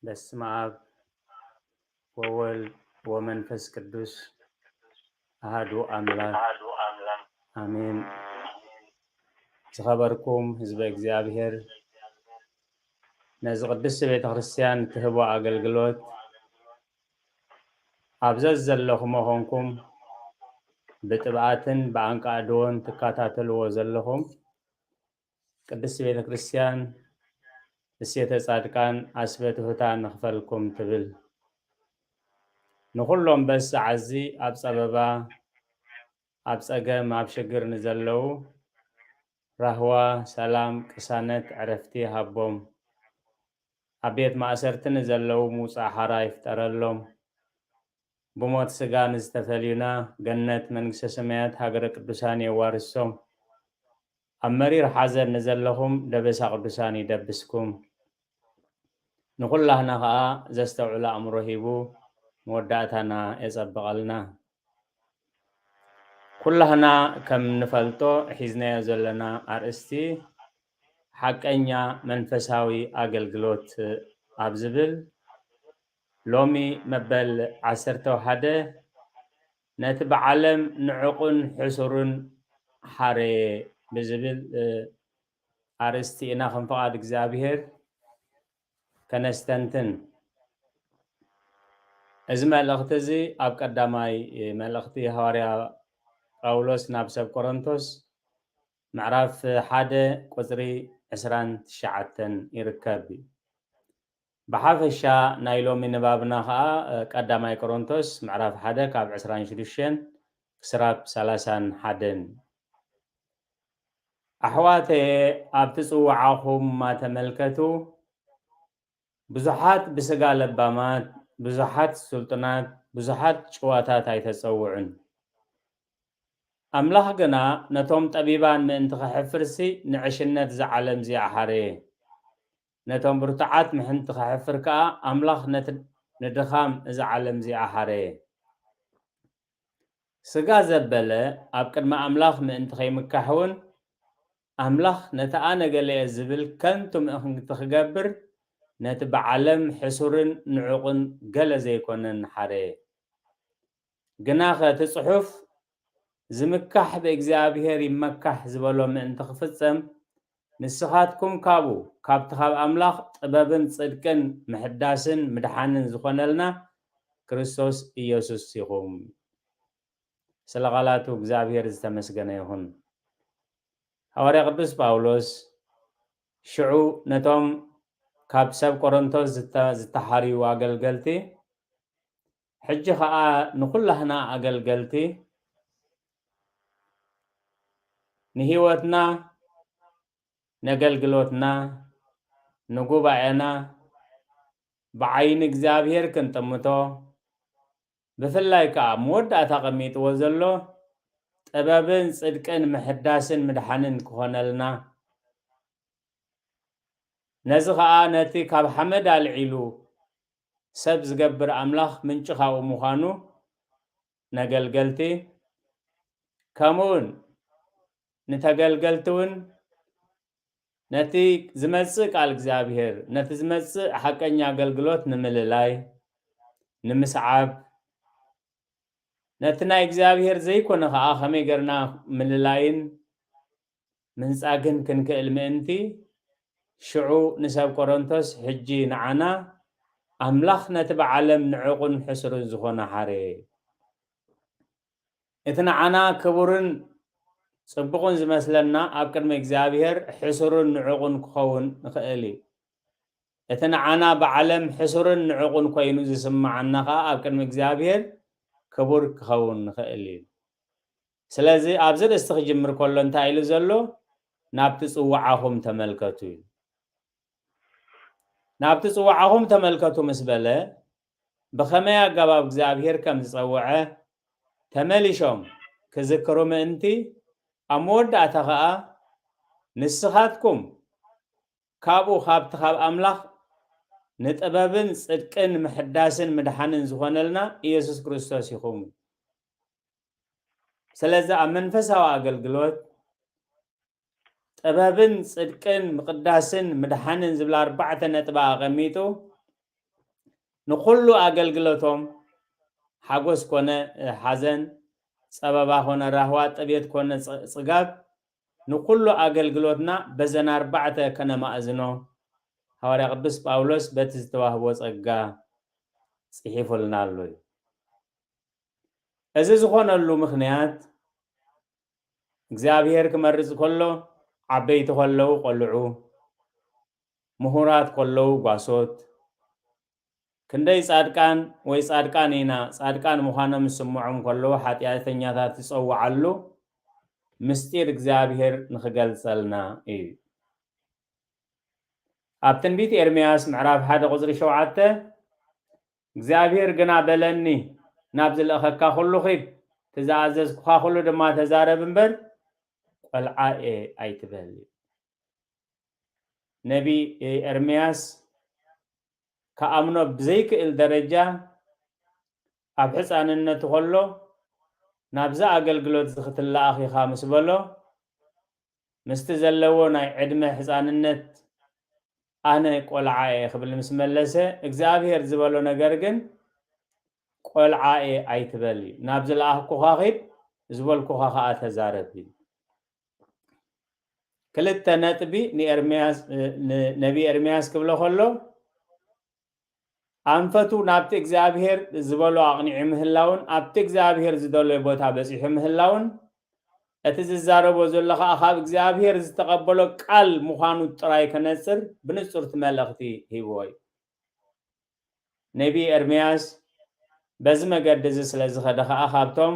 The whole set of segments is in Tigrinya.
በስመ አብ ወወልድ ወመንፈስ ቅዱስ አሐዱ አምላክ አሜን። ዝኸበርኩም ህዝበ እግዚኣብሔር፣ ነዚ ቅድስቲ ቤተ ክርስቲያን እትህቦ ኣገልግሎት ኣብ ዘዘለኹሞ ኾንኩም ብጥብኣትን ብኣንቃዕድዎን ትከታተልዎ ዘለኹም ቅድስቲ ቤተ ክርስቲያን እሴተ ጻድቃን ኣስበ ትሑታን ንኽፈልኩም ትብል። ንኹሎም በዚ ሰዓት እዚ ኣብ ጸበባ፣ ኣብ ጸገም፣ ኣብ ሽግር ንዘለዉ ራህዋ፣ ሰላም፣ ቅሳነት፣ ዕረፍቲ ሃቦም። ኣብ ቤት ማእሰርቲ ንዘለዉ ምውጻእ ሓራ ይፍጠረሎም። ብሞት ስጋ ንዝተፈልዩና ገነት መንግስተ ሰማያት ሃገረ ቅዱሳን የዋርሶም። ኣብ መሪር ሓዘን ንዘለኹም ደበሳ ቅዱሳን ይደብስኩም። ንኹላህና ኸኣ ዘስተውዕል ኣእምሮ ሂቡ መወዳእታና የጸብቐልና። ኩላህና ከም ንፈልጦ ሒዝናዮ ዘለና ኣርእስቲ ሓቀኛ መንፈሳዊ ኣገልግሎት ኣብ ዝብል ሎሚ መበል ዓሰርተ ሓደ ነቲ ብዓለም ንዕቑን ሕሱርን ሓረየ ብዝብል ኣርእስቲ ኢና ከም ፍቓድ እግዚኣብሔር ከነስተንትን። እዚ መልእኽቲ እዚ ኣብ ቀዳማይ መልእኽቲ ሃዋርያ ጳውሎስ ናብ ሰብ ቆሮንቶስ ምዕራፍ ሓደ ቁጽሪ ዕስራን ትሽዓተን ይርከብ እዩ። ብሓፈሻ ናይ ሎሚ ንባብና ኸኣ ቀዳማይ ቆሮንቶስ ምዕራፍ ሓደ ካብ ዕስራን ሽዱሽተን ክስራብ ሰላሳን ሓደን። ኣሕዋተየ፣ ኣብ ትጽውዓኹማ ተመልከቱ። ብዙሓት ብስጋ ለባማት፣ ብዙሓት ስልጡናት፣ ብዙሓት ጭዋታት ኣይተጸውዑን። ኣምላኽ ግና ነቶም ጠቢባን ምእንቲ ኸሕፍርሲ ንዕሽነት እዛ ዓለም እዚኣ ሓረየ። ነቶም ብርቱዓት ምእንቲ ኸሕፍር ከኣ ኣምላኽ ነቲ ንድኻም እዛ ዓለም እዚኣ ሓረየ። ስጋ ዘበለ ኣብ ቅድሚ ኣምላኽ ምእንቲ ኸይምካሕ እውን ኣምላኽ ነቲ ኣነ ገለ እየ ዝብል ከንቱ ምእንቲ ኽገብር ነቲ ብዓለም ሕሱርን ንዑቕን ገለ ዘይኮነን ሓረየ። ግናኸ እቲ ጽሑፍ ዝምካሕ ብእግዚኣብሔር ይመካሕ ዝበሎ ምእንቲ ክፍጸም ንስኻትኩም ካብኡ ካብቲ ካብ ኣምላኽ ጥበብን ጽድቅን ምሕዳስን ምድሓንን ዝኾነልና ክርስቶስ ኢየሱስ ኢኹም። ስለ ቃላቱ እግዚኣብሔር ዝተመስገነ ይኹን። ሃዋርያ ቅዱስ ጳውሎስ ሽዑ ነቶም ካብ ሰብ ቆሮንቶስ ዝተ-፣ ዝተሓርዩ ኣገልገልቲ፣ ሕጂ ኸኣ ንኹላህና ኣገልገልቲ ንህይወትና፣ ነገልግሎትና፣ ንጉባኤና ብዓይኒ እግዚኣብሔር ክንጥምቶ፣ ብፍላይ ከኣ መወዳእታ ቀሚጥዎ ዘሎ ጥበብን ጽድቅን ምሕዳስን ምድሓንን ክኾነልና፣ ነዚ ኸኣ ነቲ ካብ ሓመድ ኣልዒሉ ሰብ ዝገብር ኣምላኽ ምንጪ ካብኡ ምዃኑ ነገልገልቲ፣ ከምኡውን ንተገልገልቲ እውን ነቲ ዝመጽእ ቃል እግዚኣብሔር፣ ነቲ ዝመጽእ ሓቀኛ ኣገልግሎት ንምልላይ፣ ንምስዓብ፣ ነቲ ናይ እግዚኣብሔር ዘይኮነ ኸኣ ከመይ ጌርና ምልላይን ምንጻግን ክንክእል ምእንቲ፣ ሽዑ ንሰብ ቆሮንቶስ ሕጂ ንዓና ኣምላኽ ነቲ ብዓለም ንዕቑን ሕሱርን ዝኾነ ሓረየ። እቲ ንዓና ክቡርን ጽቡቕን ዝመስለና ኣብ ቅድሚ እግዚኣብሔር ሕሱርን ንዑቕን ክኸውን ንኽእል እዩ። እቲ ንዓና ብዓለም ሕሱርን ንዑቕን ኮይኑ ዝስምዓና ኸኣ ኣብ ቅድሚ እግዚኣብሔር ክቡር ክኸውን ንኽእል እዩ። ስለዚ ኣብዚ ርእስቲ ክጅምር ከሎ እንታይ ኢሉ ዘሎ? ናብቲ ጽዋዓኹም ተመልከቱ እዩ። ናብቲ ጽዋዓኹም ተመልከቱ ምስ በለ፣ ብኸመይ ኣገባብ እግዚኣብሔር ከም ዝጸውዐ ተመሊሾም ክዝክሩ ምእንቲ፣ ኣብ መወዳእታ ኸኣ ንስኻትኩም ካብኡ ካብቲ ካብ ኣምላኽ ንጥበብን ጽድቅን ምሕዳስን ምድሓንን ዝኾነልና ኢየሱስ ክርስቶስ ኢኹም። ስለዚ ኣብ መንፈሳዊ ኣገልግሎት ጥበብን ጽድቅን ምቕዳስን ምድሓንን ዝብላ ኣርባዕተ ነጥቢ ኣቐሚጡ፣ ንኹሉ ኣገልግሎቶም፣ ሓጎስ ኮነ ሓዘን፣ ጸበባ ኮነ ራህዋ፣ ጥቤት ኮነ ጽ- ጽጋብ፣ ንኹሉ ኣገልግሎትና በዘን ኣርባዕተ ከነማእዝኖ ሃዋርያ ቅዱስ ጳውሎስ በቲ ዝተዋህቦ ጸጋ ጽሒፉልና ኣሎ እዩ። እዚ ዝኾነሉ ምኽንያት እግዚኣብሔር ክመርጽ ከሎ ዓበይቲ ከለዉ ቆልዑ፣ ምሁራት ከለዉ ጓሶት፣ ክንደይ ጻድቃን ወይ ጻድቃን ኢና ጻድቃን ምዃኖም ዝስምዖም ከለዉ ሓጢኣተኛታት ዝጸውዓሉ ምስጢር እግዚኣብሔር ንኽገልጸልና እዩ። ኣብ ትንቢት ኤርምያስ ምዕራፍ ሓደ ቁጽሪ ሸውዓተ እግዚኣብሔር ግና በለኒ፣ ናብ ዝለእኸካ ኩሉ ኺድ፣ እቲ ዝኣዘዝኩኻ ኩሉ ድማ ተዛረብ እምበር ቆልዓ እየ ኣይትበል። ነቢ ኤርምያስ ክኣምኖ ብዘይክእል ደረጃ ኣብ ሕፃንነቱ ከሎ ናብዚ ኣገልግሎት እዚ ክትለኣኽ ኢኻ ምስ በሎ ምስቲ ዘለዎ ናይ ዕድመ ሕፃንነት ኣነ ቆልዓ እየ ክብል ምስ መለሰ እግዚኣብሔር ዝበሎ ነገር ግን ቆልዓ እየ ኣይትበል እዩ። ናብ ዝለኣኽኩኻ ኺድ ዝበልኩኻ ኸዓ ተዛረብ እዩ። ክልተ ነጥቢ ንኤርምያስ ነቢ ኤርምያስ ክብሎ ከሎ ኣንፈቱ ናብቲ እግዚኣብሔር ዝበሎ ኣቕኒዑ ምህላውን ኣብቲ እግዚኣብሔር ዝደለዮ ቦታ በጺሑ ምህላውን እቲ ዝዛረቦ ዘሎ ከዓ ካብ እግዚኣብሔር ዝተቐበሎ ቃል ምዃኑ ጥራይ ከነጽር ብንጹርቲ መልእኽቲ ሂብዎ እዩ። ነቢ ኤርምያስ በዚ መገዲ እዚ ስለ ዝኸደ ከዓ ካብቶም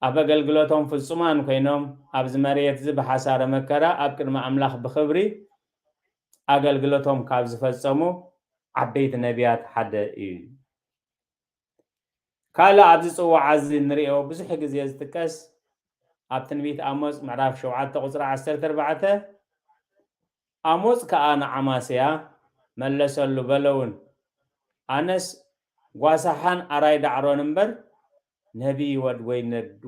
ኣብ ኣገልግሎቶም ፍጹማን ኮይኖም ኣብዚ መሬት እዚ ብሓሳረ መከራ ኣብ ቅድሚ ኣምላኽ ብኽብሪ ኣገልግሎቶም ካብ ዝፈጸሙ ዓበይቲ ነቢያት ሓደ እዩ። ካልእ ኣብዚ ጽዋዓ እዚ ንሪኦ ብዙሕ ግዜ ዝጥቀስ ኣብ ትንቢት ኣሞጽ ምዕራፍ ሸውዓተ ቁጽሪ ዓሰርተ ኣርባዕተ ኣሞጽ ከኣ ንዓማስያ መለሰሉ በለውን ኣነስ ጓሳሓን ኣራይ ዳዕሮን እምበር ነቢ ወድ ወይ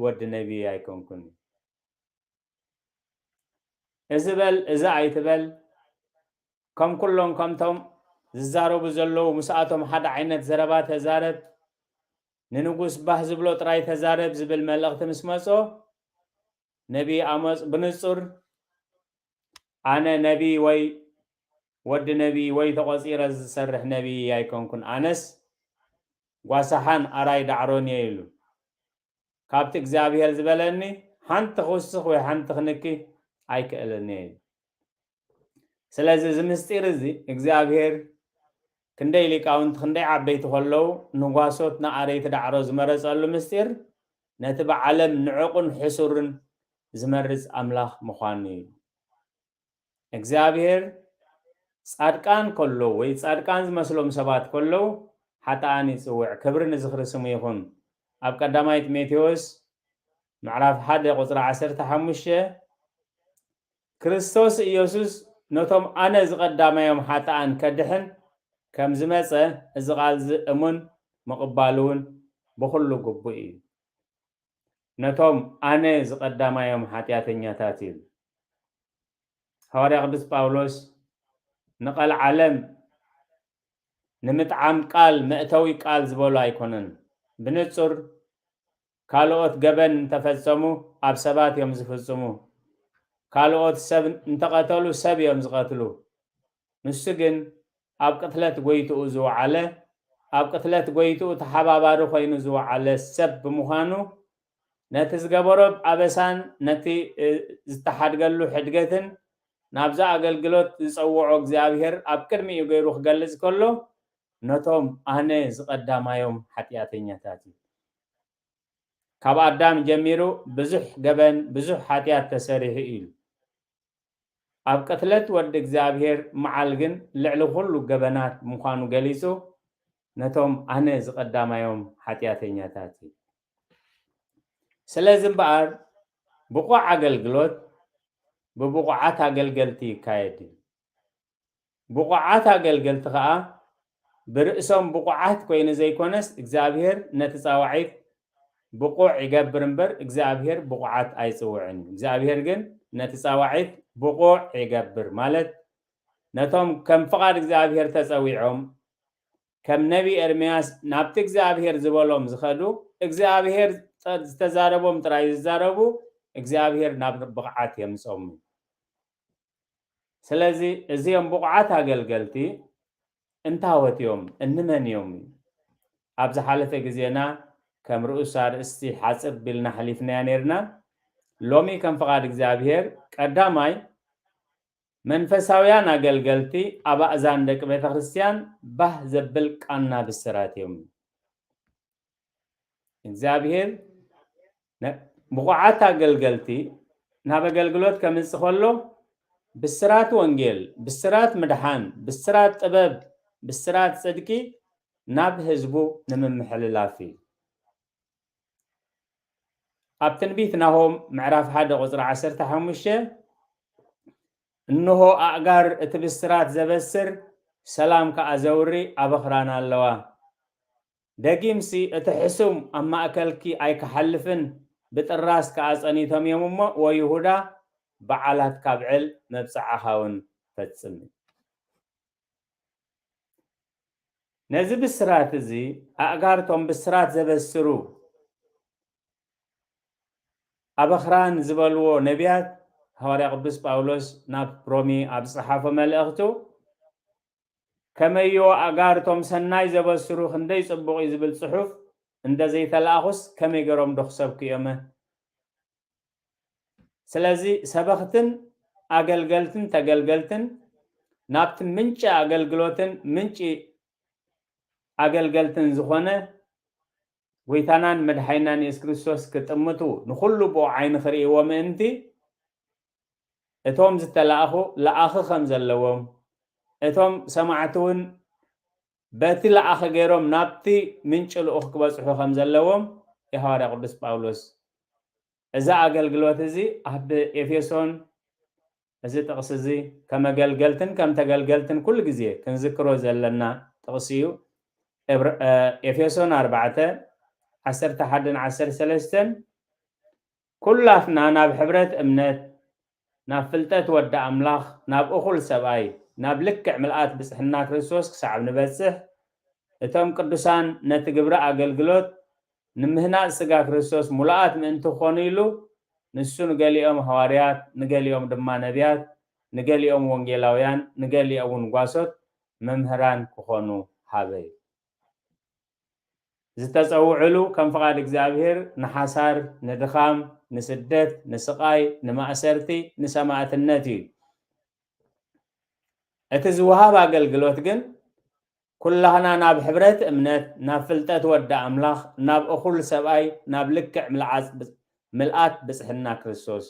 ወዲ ነቢ ኣይኮንኩን። እዚ በል እዚ ኣይትበል ከም ኩሎም ከምቶም ዝዛረቡ ዘለዉ ምስኣቶም ሓደ ዓይነት ዘረባ ተዛረብ፣ ንንጉስ ባህ ዝብሎ ጥራይ ተዛረብ ዝብል መልእኽቲ ምስ መጾ ነቢ ኣሞጽ ብንጹር ኣነ ነቢ ወይ ወዲ ነቢ ወይ ተቖጺረ ዝሰርሕ ነቢ ኣይኮንኩን፣ ኣነስ ጓሳሓን ኣራይ ዳዕሮን እየ ኢሉ። ካብቲ እግዚኣብሔር ዝበለኒ ሓንቲ ክውስኽ ወይ ሓንቲ ክንኪ ኣይክእልን እየ። ስለዚ እዚ ምስጢር እዚ እግዚኣብሔር ክንደይ ሊቃውንቲ ክንደይ ዓበይቲ ከለዉ ንጓሶት ንኣረይቲ ዳዕሮ ዝመረጸሉ ምስጢር ነቲ ብዓለም ንዕቑን ሕሱርን ዝመርጽ ኣምላኽ ምዃኑ እዩ። እግዚኣብሔር ጻድቃን ከለዉ ወይ ጻድቃን ዝመስሎም ሰባት ከለዉ ሓጥኣን ይጽውዕ። ክብሪ ንዝኽሪ ስሙ ይኹን። ኣብ ቀዳማይ ጢሞቴዎስ ምዕራፍ ሓደ ቁጽሪ ዓሰርተ ሓሙሽተ ክርስቶስ ኢየሱስ ነቶም ኣነ ዝቐዳማዮም ሓጥኣን ከድሕን ከም ዝመጸ እዚ ቓል እዚ እሙን ምቕባሉ እውን ብኹሉ ግቡእ እዩ። ነቶም ኣነ ዝቐዳማዮም ሓጢኣተኛታት እዩ። ሃዋርያ ቅዱስ ጳውሎስ ንቐልዓለም ንምጥዓም ቃል መእተዊ ቃል ዝበሎ ኣይኮነን። ብንጹር ካልኦት ገበን እንተፈጸሙ ኣብ ሰባት እዮም ዝፍጽሙ። ካልኦት ሰብ እንተቐተሉ ሰብ እዮም ዝቐትሉ። ንሱ ግን ኣብ ቅትለት ጎይትኡ ዝወዓለ፣ ኣብ ቅትለት ጎይትኡ ተሓባባሪ ኮይኑ ዝወዓለ ሰብ ብምዃኑ ነቲ ዝገበሮ ኣበሳን ነቲ ዝተሓድገሉ ሕድገትን ናብዛ ኣገልግሎት ዝጸውዖ እግዚኣብሔር ኣብ ቅድሚኡ ገይሩ ክገልጽ ከሎ ነቶም ኣነ ዝቐዳማዮም ሓጢኣተኛታት እዩ። ካብ ኣዳም ጀሚሩ ብዙሕ ገበን ብዙሕ ሓጢኣት ተሰሪሑ እዩ። ኣብ ቅትለት ወዲ እግዚኣብሔር መዓል ግን ልዕሊ ኩሉ ገበናት ምዃኑ ገሊጹ ነቶም ኣነ ዝቐዳማዮም ሓጢኣተኛታት እዩ። ስለዚ እምበኣር ብቑዕ ኣገልግሎት ብብቑዓት ኣገልገልቲ ይካየድ እዩ። ብቑዓት ኣገልገልቲ ኸዓ ብርእሶም ብቑዓት ኮይኑ ዘይኮነስ እግዚኣብሔር ነቲ ጻዋዒት ብቑዕ ይገብር እምበር እግዚኣብሔር ብቑዓት ኣይጽውዕን እዩ። እግዚኣብሔር ግን ነቲ ጻዋዒት ብቑዕ ይገብር ማለት ነቶም ከም ፍቓድ እግዚኣብሔር ተጸዊዖም ከም ነቢ ኤርምያስ ናብቲ እግዚኣብሔር ዝበሎም ዝኸዱ፣ እግዚኣብሔር ዝተ-፣ ዝተዛረቦም ጥራይ ዝዛረቡ፣ እግዚኣብሔር ናብ ብቕዓት የምጾም እዩ። ስለዚ እዚኦም ብቑዓት ኣገልገልቲ እንታወት እዮም? እንመን እዮም? ኣብ ዝሓለፈ ግዜና ከም ርእሱ ኣርእስቲ ሓጽር ቢልና ሓሊፍናያ ነይርና። ሎሚ ከም ፍቓድ እግዚኣብሔር ቀዳማይ መንፈሳውያን ኣገልገልቲ ኣብ ኣእዛን ደቂ ቤተ ክርስቲያን ባህ ዘብል ቃና ብስራት እዮም። እግዚኣብሔር ነ-፣ ብቑዓት ኣገልገልቲ ናብ ኣገልግሎት ከምጽእ ከሎ ብስራት ወንጌል፣ ብስራት ምድሓን፣ ብስራት ጥበብ፣ ብስራት ጽድቂ ናብ ህዝቡ ንምምሕልላፍ እዩ። ኣብ ትንቢት ናሆም ምዕራፍ ሓደ ቁጽሪ ዓሰርተ ሓሙሽተ፣ "እንሆ ኣእጋር እቲ ብስራት ዘበስር፣ ሰላም ከኣ ዘውሪ ኣበኽራን ኣለዋ። ደጊምሲ እቲ ሕሱም ኣብ ማእከልኪ ኣይክሓልፍን፣ ብጥራስ ከኣ ጸኒቶም እዮም እሞ፣ ወይሁዳ በዓላት ካብዕል መብጽዓኻ እውን ፈጽሚ።" ነዚ ብስራት እዚ ኣእጋርቶም ብስራት ዘበስሩ ኣበኽራን ዝበልዎ ነቢያት ሃዋርያ ቅዱስ ጳውሎስ ናብ ሮሜ ኣብ ዝጸሓፎ መልእኽቱ፣ "ከመዮ ኣእጋርቶም ሰናይ ዘበስሩ ክንደይ ጽቡቕ እዩ" ዝብል ጽሑፍ እንደ ዘይተላእኹስ ከመይ ገሮም ዶ ክሰብኩ እዮመ? ስለዚ ሰበኽትን ኣገልገልትን ተገልገልትን ናብቲ ምንጪ ኣገልግሎትን ምንጪ ኣገልገልትን ዝኾነ ጎይታናን መድሓይናን የሱስ ክርስቶስ ክጥምቱ፣ ንኹሉ ብኡ ዓይኒ ክርእይዎ ምእንቲ፣ እቶም ዝተላእኹ ለኣኺ ከም ዘለዎም፣ እቶም ሰማዕቲ እውን በቲ ለኣኺ ገይሮም ናብቲ ምንጪ ልኡኽ ክበጽሑ ከም ዘለዎም የሃዋርያ ቅዱስ ጳውሎስ እዚ ኣገልግሎት እዚ ኣብ ኤፌሶን፣ እዚ ጥቕሲ እዚ ከም ኣገልገልትን ከም ተገልገልትን ኩሉ ግዜ ክንዝክሮ ዘለና ጥቕሲ እዩ። ኤብረ-፣ እ፣ ኤፌሶን ኣርባዕተ፣ ዓሰርተ ሓደን ዓሰርተ ሰለስተን፣ "ኩላትና ናብ ሕብረት እምነት፣ ናብ ፍልጠት ወዲ ኣምላኽ፣ ናብ እኹል ሰብኣይ፣ ናብ ልክዕ ምልኣት ብጽሕና ክርስቶስ ክሳዕ ንበጽሕ፣ እቶም ቅዱሳን ነቲ ግብሪ ኣገልግሎት ንምህናጽ ስጋ ክርስቶስ ሙሉኣት ምእንቲ ክኾኑ ኢሉ፣ ንሱ ንገሊኦም ሃዋርያት፣ ንገሊኦም ድማ ነቢያት፣ ንገሊኦም ወንጌላውያን፣ ንገሊኦም እውን ጓሶት መምህራን ክኾኑ ሃበ" እዩ። ዝተጸውዕሉ ከም ፍቓድ እግዚኣብሔር ንሓሳር፣ ንድኻም፣ ንስደት፣ ንስቓይ፣ ንማእሰርቲ፣ ንሰማእትነት እዩ። እቲ ዝወሃብ ኣገልግሎት ግን ኩላህና ናብ ሕብረት እምነት፣ ናብ ፍልጠት ወዲ ኣምላኽ፣ ናብ እኹል ሰብኣይ፣ ናብ ልክዕ ምልዓት፣ ምልኣት ብጽሕና ክርስቶስ።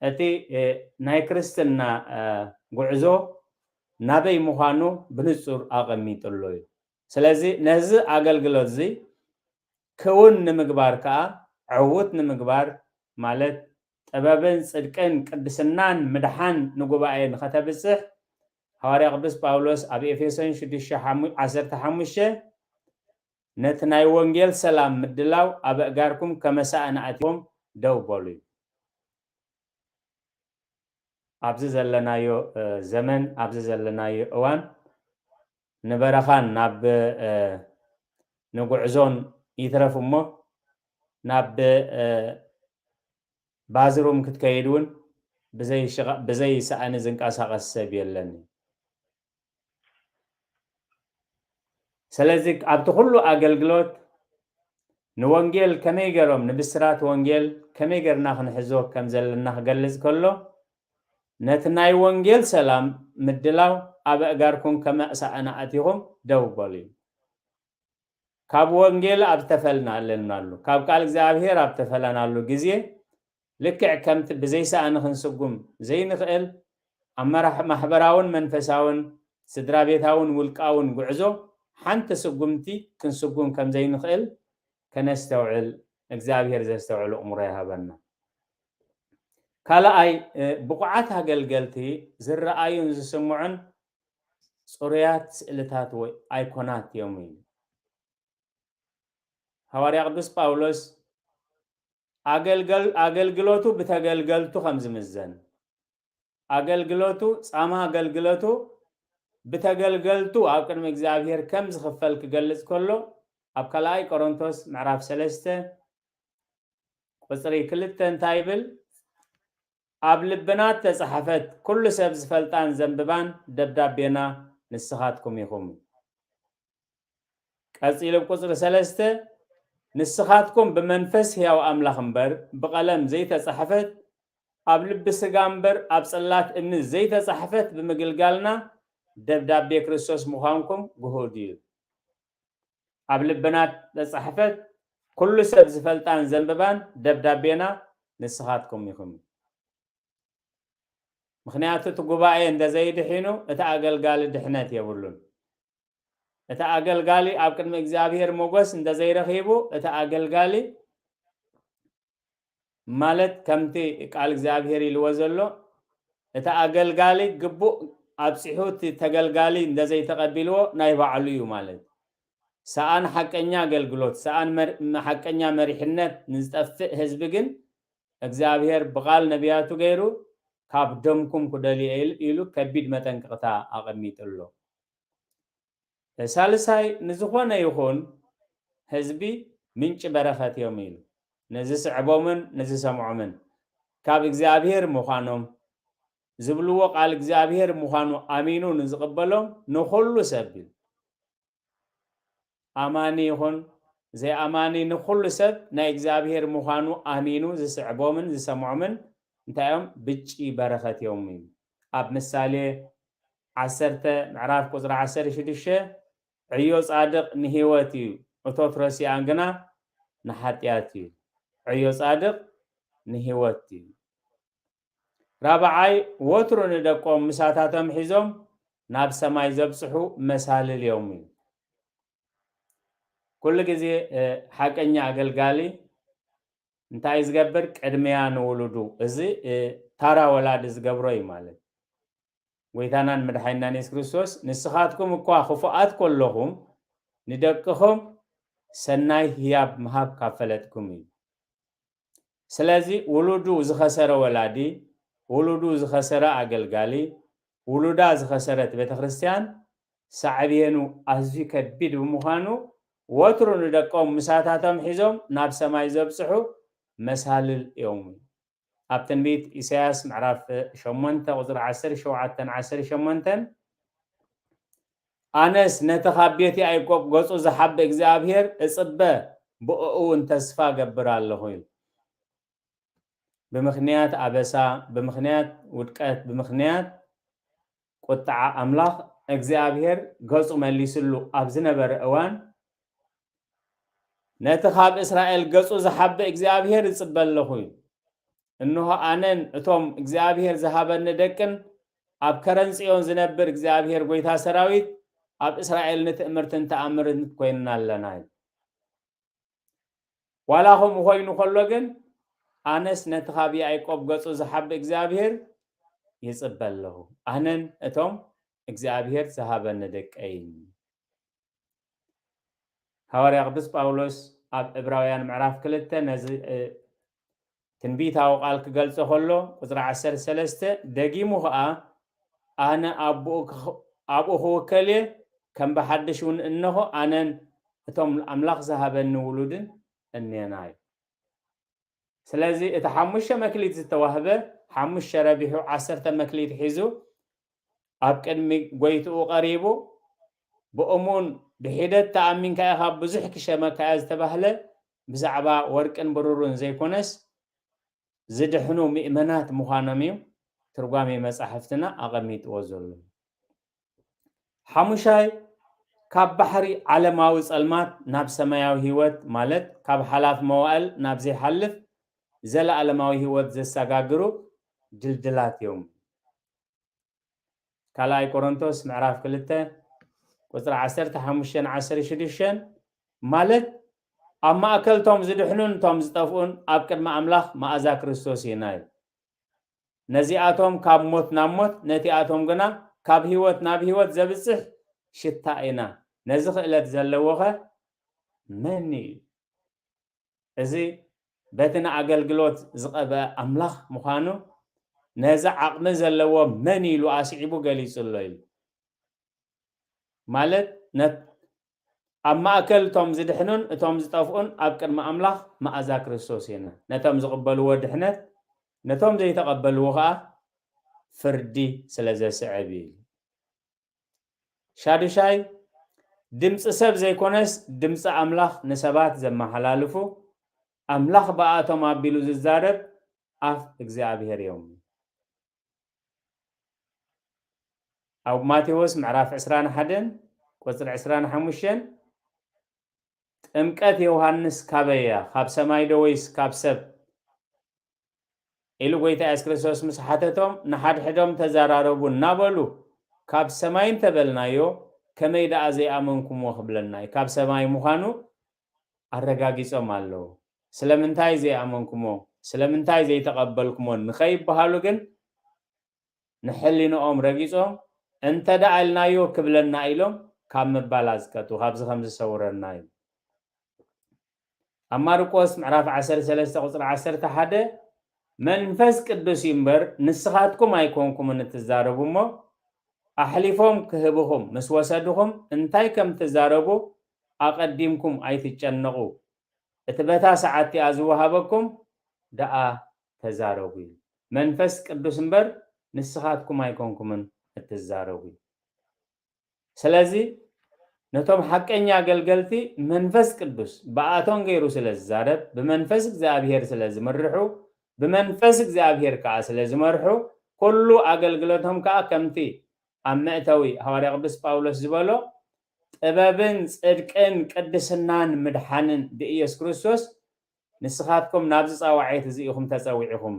እቲ፣ እ፣ ናይ ክርስትና፣ እ፣ ጉዕዞ ናበይ ምዃኑ ብንጹር ኣቐሚጥሎ እዩ። ስለዚ ነዚ ኣገልግሎት እዚ ክውን ንምግባር ከኣ ዕዉት ንምግባር ማለት ጥበብን ጽድቅን ቅድስናን ምድሓን ንጉባኤ ንኸተብጽሕ ሃዋርያ ቅዱስ ጳውሎስ ኣብ ኤፌሶን ሽዱሽተ ዓሰርተ ሓሙሽተ ነቲ ናይ ወንጌል ሰላም ምድላው ኣብ ኣእጋርኩም ከመሳእን ኣእትዎም ደው በሉ እዩ። ኣብዚ ዘለናዮ፣ እ፣ ዘመን፣ ኣብዚ ዘለናዮ እዋን ንበረኻን ናብ፣ እ፣ ንጉዕዞን ይትረፍ እሞ ናብ፣ እ፣ ባዝሩም ክትከይድ እውን ብዘይ ሽቓ-፣ ብዘይ ሳእኒ ዝንቀሳቐስ ሰብ የለን። ስለዚ ኣብቲ ኩሉ ኣገልግሎት ንወንጌል ከመይ ገሮም፣ ንብስራት ወንጌል ከመይ ገርና ክንሕዞ ከም ዘለና ክገልጽ ከሎ፣ ነቲ ናይ ወንጌል ሰላም ምድላው ኣብ ኣእጋርኩም ከመ ሳእኒ ኣእቲኹም ደው በሉ እዩ። ካብ ወንጌል ኣብ ዝተፈለናሉ፣ ካብ ቃል እግዚኣብሔር ኣብ ዝተፈለናሉ ግዜ፣ ልክዕ ከምቲ ብዘይ ሳእኒ ክንስጉም ዘይንኽእል፣ ኣብ መራሕ-፣ ማሕበራውን መንፈሳውን ስድራ ቤታውን ውልቃውን ጉዕዞ ሓንቲ ስጉምቲ ክንስጉም ከም ዘይንኽእል ከነስተውዕል፣ እግዚኣብሔር ዘስተውዕል ኣእምሮ ይሃበና። ካልኣይ፣ እ፣ ብቑዓት ኣገልገልቲ ዝረኣዩን ዝስምዑን ጽሩያት ስእልታት ወይ ኣይኮናት እዮም እዩ። ሃዋርያ ቅዱስ ጳውሎስ ኣገልገል-፣ ኣገልግሎቱ ብተገልገልቱ ከም ዝምዘን፣ ኣገልግሎቱ፣ ጻማ ኣገልግሎቱ ብተገልገልቱ ኣብ ቅድሚ እግዚኣብሔር ከም ዝኽፈል ክገልጽ ከሎ፣ ኣብ ካልኣይ ቆሮንቶስ ምዕራፍ ሰለስተ ቁጽሪ ክልተ እንታይ ይብል? ኣብ ልብና ተጻሕፈት፣ ኩሉ ሰብ ዝፈልጣን ዘንብባን ደብዳቤና ንስኻትኩም ኢኹም። ቀጺሉ ቁጽሪ ሰለስተ፣ ንስኻትኩም ብመንፈስ ሕያው ኣምላኽ እምበር ብቐለም ዘይተጻሕፈት፣ ኣብ ልቢ ስጋ እምበር ኣብ ጽላት እምኒ ዘይተጻሕፈት ብምግልጋልና ደብዳቤ ክርስቶስ ምዃንኩም ግሁድ እዩ። ኣብ ልብና ተጻሕፈት፣ ኩሉ ሰብ ዝፈልጣን ዘንብባን ደብዳቤና ንስኻትኩም ኢኹም። ምኽንያቱ እቲ ጉባኤ እንተዘይድሒኑ እቲ ኣገልጋሊ ድሕነት የብሉን። እቲ ኣገልጋሊ ኣብ ቅድሚ እግዚኣብሔር ሞገስ እንተዘይረኺቡ እቲ ኣገልጋሊ ማለት ከምቲ ቃል እግዚኣብሔር ኢልዎ ዘሎ እቲ ኣገልጋሊ ግቡእ ኣብጺሑ እቲ ተገልጋሊ እንተዘይተቐቢልዎ ናይ ባዕሉ እዩ ማለት። ሰኣን ሓቀኛ ኣገልግሎት፣ ሰኣን መር-፣ ሓቀኛ መሪሕነት ንዝጠፍእ ህዝቢ ግን እግዚኣብሔር ብቓል ነቢያቱ ገይሩ ካብ ደምኩም ክደልዮ ኢል-፣ ኢሉ ከቢድ መጠንቀቕታ ኣቐሚጡ ኣሎ። ሳልሳይ፣ ንዝኾነ ይኹን ህዝቢ ምንጪ በረኸት እዮም ኢሉ። ንዝስዕቦምን ንዝሰምዖምን ካብ እግዚኣብሔር ምዃኖም ዝብልዎ ቃል እግዚኣብሔር ምዃኑ ኣሚኑ ንዝቕበሎም ንኹሉ ሰብ እዩ። ኣማኒ ይኹን ዘይኣማኒ ንኹሉ ሰብ ናይ እግዚኣብሔር ምዃኑ ኣሚኑ ዝስዕቦምን ዝሰምዖምን እንታይ እዮም? ብጪ በረኸት እዮም እዩ። ኣብ ምሳሌ ዓሰርተ ምዕራፍ ቁጽሪ ዓሰርተ ሽዱሽተ ዕዮ ጻድቕ ንህይወት እዩ፣ እቶት ረሲኣን ግና ንሓጢኣት እዩ። ዕዮ ጻድቕ ንህይወት እዩ። ራብዓይ፣ ወትሩ ንደቆም ምሳታቶም ሒዞም ናብ ሰማይ ዘብጽሑ መሳልል እዮም እዩ። ኩሉ ግዜ፣ እ፣ ሓቀኛ ኣገልጋሊ እንታይ ዝገብር? ቅድሚያ ንውሉዱ። እዚ፣ እ፣ ታራ ወላዲ ዝገብሮ እዩ ማለት። ጎይታናን መድሓኒናን የሱስ ክርስቶስ፣ "ንስኻትኩም እኳ ክፉኣት ከለኹም ንደቅኹም ሰናይ ህያብ ምሃብ ካብ ፈለጥኩም እዩ።" ስለዚ ውሉዱ ዝኸሰረ ወላዲ፣ ውሉዱ ዝኸሰረ ኣገልጋሊ፣ ውሉዳ ዝኸሰረት ቤተ ክርስቲያን ሳዕቤኑ ኣዝዩ ከቢድ ብምዃኑ፣ ወትሩ ንደቆም ምሳታቶም ሒዞም ናብ ሰማይ ዘብጽሑ መሳልል እዮም። ኣብ ትንቢት ኢሳያስ ምዕራፍ ሸሞንተ ቁጽሪ ዓሰርተ ሸውዓተን ዓሰርተ ሸሞንተን፣ "ኣነስ ነቲ ካብ ቤት ያዕቆብ ገጹ ዝሓበ እግዚኣብሔር እጽበ፣ ብእኡ እውን ተስፋ እገብር ኣለኹ" ኢሉ። ብምኽንያት ኣበሳ፣ ብምኽንያት ውድቀት፣ ብምኽንያት ቁጥዓ ኣምላኽ እግዚኣብሔር ገጹ መሊስሉ ኣብ ዝነበረ እዋን፣ "ነቲ ካብ እስራኤል ገጹ ዝሓበ እግዚኣብሔር እጽበ ኣለኹ" እዩ። "እንሆ ኣነን እቶም እግዚኣብሔር ዝሃበኒ ደቅን ኣብ ከረን ጽዮን ዝነብር እግዚኣብሔር ጐይታ ሰራዊት ኣብ እስራኤል ንትእምርትን ተኣምርን ኮይንና ኣለና" እዩ። ዋላ ከምኡ ኮይኑ ከሎ ግን፣ "ኣነስ ነቲ ካብ ያዕቆብ ገጹ ዝሓቢ እግዚኣብሔር ይጽበ ኣለኹ፣ ኣነን እቶም እግዚኣብሔር ዝሃበኒ ደቀይን።" ሃዋርያ ቅዱስ ጳውሎስ ኣብ ዕብራውያን ምዕራፍ ክልተ ነዚ፣ እ፣ ትንቢታዊ ቃል ክገልጾ ከሎ፣ ቁጽሪ ዓሰርተ ሰለስተ ደጊሙ ኸኣ፣ "ኣነ ኣብኡ ክኽ-፣ ኣብኡ ክውከል እየ፣ ከም ብሓድሽ እውን እንሆ ኣነን እቶም ኣምላኽ ዝሃበኒ ውሉድን እኔና" እዩ። ስለዚ እቲ ሓሙሽተ መክሊት ዝተዋህበ፣ ሓሙሽተ ረቢሑ ዓሰርተ መክሊት ሒዙ ኣብ ቅድሚ ጎይትኡ ቀሪቡ፣ "ብእሙን ብሒደት ተኣሚንካ ኢኻ፣ ብዙሕ ክሸመካ እያ" ዝተባህለ ብዛዕባ ወርቅን ብሩርን ዘይኮነስ፣ ዝድሕኑ ምእመናት ምዃኖም እዩ ትርጓሜ መጻሕፍትና ኣቐሚጥዎ ዘሎ። ሓሙሻይ፣ ካብ ባሕሪ ዓለማዊ ጸልማት ናብ ሰማያዊ ህይወት፣ ማለት ካብ ሓላፍ መዋእል ናብ ዘይሓልፍ ዘለኣለማዊ ህይወት ዘሰጋግሩ ድልድላት እዮም። ካልኣይ ቆሮንቶስ ምዕራፍ ክልተ ቁጽሪ ዓሰርተ ሓሙሽተን ዓሰርተ ሽዱሽተን፣ ማለት ኣብ ማእከል ቶም ዝድሕኑን ቶም ዝጠፍኡን ኣብ ቅድሚ ኣምላኽ መኣዛ ክርስቶስ ኢና እዩ። ነዚኣቶም ካብ ሞት ናብ ሞት፣ ነቲኣቶም ግና ካብ ህይወት ናብ ህይወት ዘብጽሕ ሽታ ኢና። ነዚ ክእለት ዘለዎኸ መን እዩ? እዚ በቲ ንኣገልግሎት ዝቐብአ ኣምላኽ ምዃኑ ነዚ ዓቕሚ ዘለዎ መን ኢሉ ኣስዒቡ ገሊጹ ኣሎ ኢሉ። ማለት ነት ኣብ ማእከል እቶም ዝድሕኑን እቶም ዝጠፍኡን ኣብ ቅድሚ ኣምላኽ መኣዛ ክርስቶስ የና። ነቶም ዝቕበልዎ ድሕነት፣ ነቶም ዘይተቐበልዎ ኸኣ ፍርዲ ስለ ዘስዕብ እዩ። ሻዱሻይ፣ ድምፂ ሰብ ዘይኮነስ ድምፂ ኣምላኽ ንሰባት ዘመሓላልፉ፣ ኣምላኽ ብኣቶም ኣቢሉ ዝዛረብ ኣፍ እግዚኣብሔር እዮም። ኣብ ማቴዎስ ምዕራፍ ዕስራን ሓደን ቁፅሪ ዕስራን ሓሙሽተን፣ ጥምቀት ዮሃንስ ካበይ እያ? ካብ ሰማይ ዶ ወይስ ካብ ሰብ? ኢሉ ጎይታ የሱስ ክርስቶስ ምስ ሓተቶም፣ ንሓድሕዶም ተዘራረቡ እናበሉ፣ ካብ ሰማይ እንተበልናዮ፣ ከመይ ደኣ ዘይኣመንኩምዎ ክብለና እዩ? ካብ ሰማይ ምዃኑ ኣረጋጊጾም ኣለዉ። ስለምንታይ ዘይኣመንኩሞ፣ ስለምንታይ ዘይተቐበልኩሞ ንኸይበሃሉ ግን፣ ንሕሊንኦም ረጊጾም፣ እንተ ደኣ ኢልናዮ ክብለና ኢሎም ካብ ምባል ኣዝቀጡ፣ ካብዚ ከም ዝሰውረና እዩ። ኣብ ማርቆስ ምዕራፍ ዓሰርተ ሰለስተ ቁጽሪ ዓሰርተ ሓደ፣ መንፈስ ቅዱስ እዩ እምበር ንስኻትኩም ኣይኮንኩምን እትዛረቡ እሞ፣ ኣሕሊፎም ክህብኹም ምስ ወሰድኹም እንታይ ከም ትዛረቡ ኣቐዲምኩም ኣይትጨነቑ። እቲ በታ ሰዓት እቲኣ ዝወሃበኩም ደኣ ተዛረቡ እዩ። መንፈስ ቅዱስ እምበር ንስኻትኩም ኣይኮንኩምን እትዛረቡ እዩ። ስለዚ ነቶም ሓቀኛ ኣገልገልቲ መንፈስ ቅዱስ ብኣቶም ገይሩ ስለ ዝዛረብ፣ ብመንፈስ እግዚኣብሔር ስለ ዝምርሑ፣ ብመንፈስ እግዚኣብሔር ከኣ ስለ ዝመርሑ፣ ኩሉ ኣገልግሎቶም ከኣ ከምቲ ኣብ መእተዊ ሃዋርያ ቅዱስ ጳውሎስ ዝበሎ፣ ጥበብን ጽድቅን ቅድስናን ምድሓንን ብኢየሱስ ክርስቶስ ንስኻትኩም ናብዚ ጻዋዒት እዚ ኢኹም ተጸዊዕኹም።